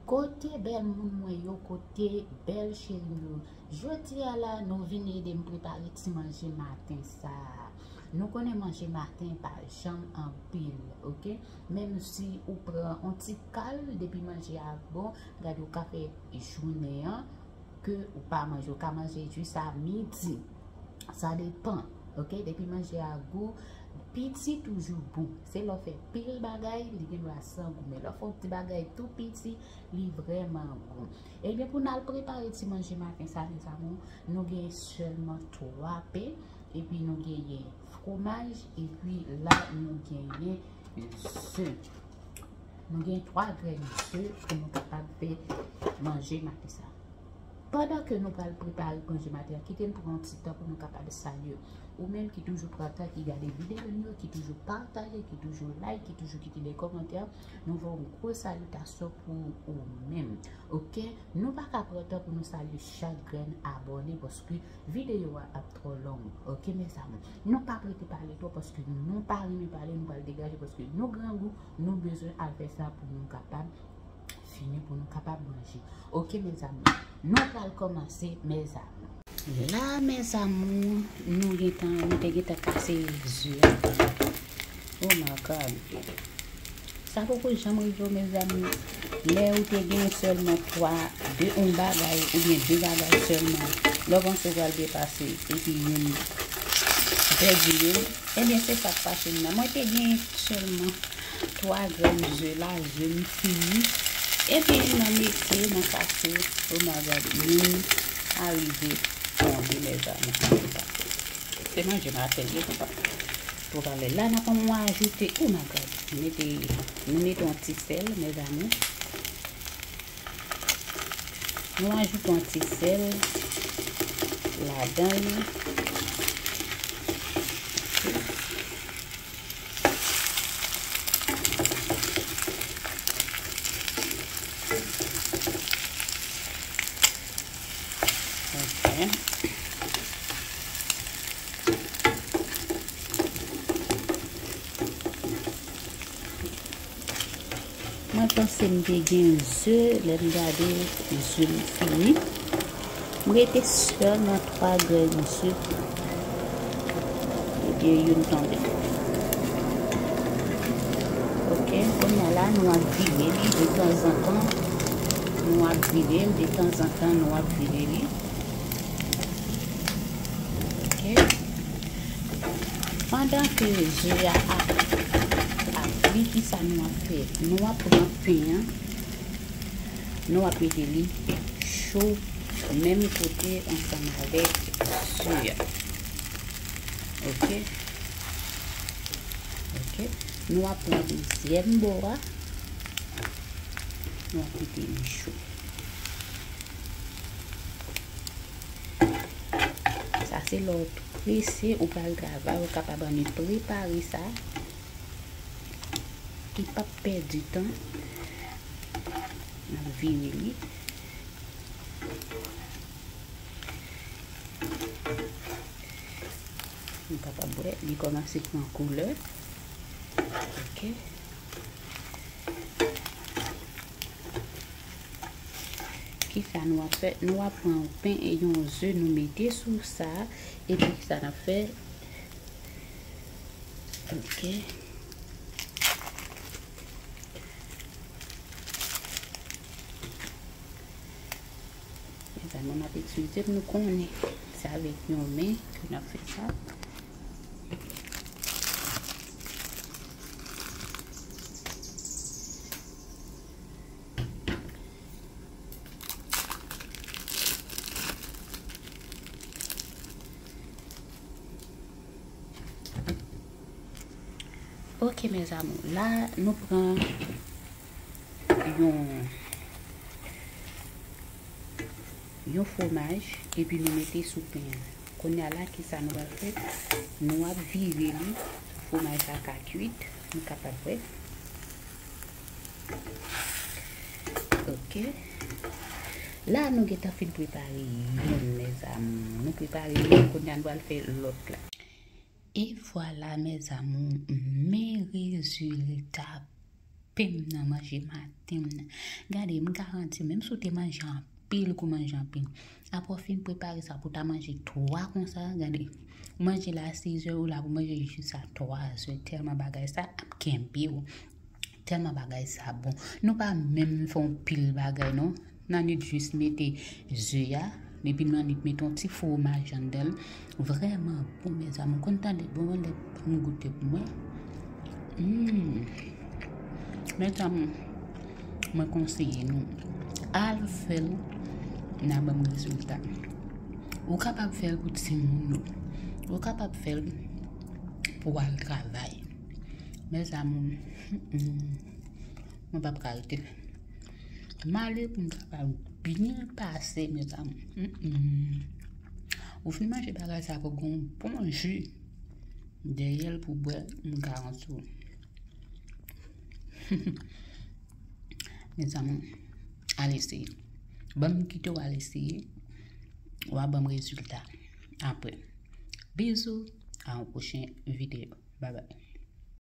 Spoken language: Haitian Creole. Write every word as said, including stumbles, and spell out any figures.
Kote bèl moun mwen yo, kote bèl cheri m yo. Jodi a la, nou vin ede m prepare ti manje maten sa a. Nou konnen manje maten pa janm anpil, oke? Menm si ou pran yon ti kal, depi manje a bon, gade ou ka fè jounen an, ke ou pa manje, ou ka manje jis a midi. Sa depan, oke? Depi manje a gou, piti toujou bon. Se lè w fè pil bagay, li gen dwa san gou. Men lè w fè yon ti bagay tou piti, li vrèman gou. Ebyen, pou n al prepare ti manje maten sa, mezanmi, nou gen sèlman twa pen, epi nou genyen fromaj, epi la, nou genyen ze. Nou gen twa grenn ze pou nou kapab fè manje maten sa. Pandan ke nou pral prepare manje maten an, kite n pran yon ti tan pou nou kapab salye ou menm ki toujou pran tan, ki gade videyo n yo, ki toujou pataje, ki toujou like, ki toujou kite de kòmantè. Nou voye yon gwo salitasyon pou ou menm. Oke? Nou pa ka pran tan pou nou salye chak grenn abòne paske videyo a ap twò long. Oke, mezanmi? Nou p ap rete pale twòp paske nou pa renmen pale, nou pral degaje paske nou grangou, nou bezwen al fè sa pou nou kapab fini, pou nou kapab manje. Oke, mezanmi? Nou pral kòmanse, mezanmi. La, mezanmi, nou gentan, nou te gentan kase ze a. Oh my God. Sa poko janm rive w, mezanmi. Lè ou te gen sèlman twa, de, yon bagay oubyen de bagay sèlman, lè w panse w pral byen pase, epi youn, ou pèdi youn, ebyen, se sa k pase m nan. Mwen te gen sèlman twa grenn ze la, ze m fini. Epi, mwen mete nan kase, oh my God, youn arive tonbe, mezanmi. Se manje maten, wi, nou pa twò pale. La, n ap ajoute, oh my God, mete, nou mete yon ti sèl, mezanmi. Nou ajoute yon ti sèl ladan li. Ok. Mwen panse m te gen ze, lè m gade ze m fini. M rete sèlman twa grenn ze. Ebyen, youn tonbe. Ok, kounye a la, nou ap vire li detanzantan. Nou ap vire l detanzantan, nou ap vire li. Ok. Pandan ke ze a ap, ap fri, kisa nou ap fè? Nou ap pran pen an, nou ap mete li cho menm kote ansanm avèk ze a. Ok. Ok. Nou ap pran dezyèm bò a. Nou ap mete li cho. Sa se lè w prese, ou pral travay, ou kapab annik prepare sa. Ki p ap pèdi tan. N ap vire li. Nou kapab wè, li kòmanse pran koulè. Ok. Kisa nou ap fè? Nou ap pran yon pen e yon ze, nou mete sou sa, epi kisa n ap fè? Ok. Mezanmi, n ap eskize m, nou konnen se avèk yon men ke n ap fè sa. Ok, mes amours, la, nou pran yon, yon fwomaj, epi nou mete sou pen an. Kounye a la, kisa nou pral fè? Nou ap vire li, fwomaj la ka kwit, nou kapab wè. Ok. La, nou gentan fin prepare youn, mes amours. Nou prepare youn, kounye a nou pral fè lòt la. E vwala, mes amours, men rezilta pen m nan manje maten m nan. Gade, m garanti w, menm si w te manje anpil kou manje anpil, apre w fin prepare sa pou w ta manje twa konsa, gade, ou manje la sizè, ou la pou manje jis a twa zè, tèlman bagay sa ap kenbe w. Tèlman bagay sa bon. Nou pa menm fè yon pil bagay, non. Nanit jis mete ze a, epi Nanit mete yon ti fwomaj anndan l. Vrèman bon, mezanmi. Ou konn tande bon, lè m goute pou mwen. Mm. Mezanmi, mwen konseye nou. Al fè l, n a ban m rezilta. Ou kapab fè l pou timoun ou. Ou kapab fè l pou w al travay. Mezanmi, mm, mm, mwen p ap ka rete. M ale pou m kapab byen pase, mezanmi. Mm, mm. Ou fin manje bagay sa pou gon bon ji dèyè l pou bwè, m garanti w. Mezanmi, al eseye. Ban m kite w al eseye. W a ban m rezilta apre. Bizou, a yon pwochen videyo. Bye bye.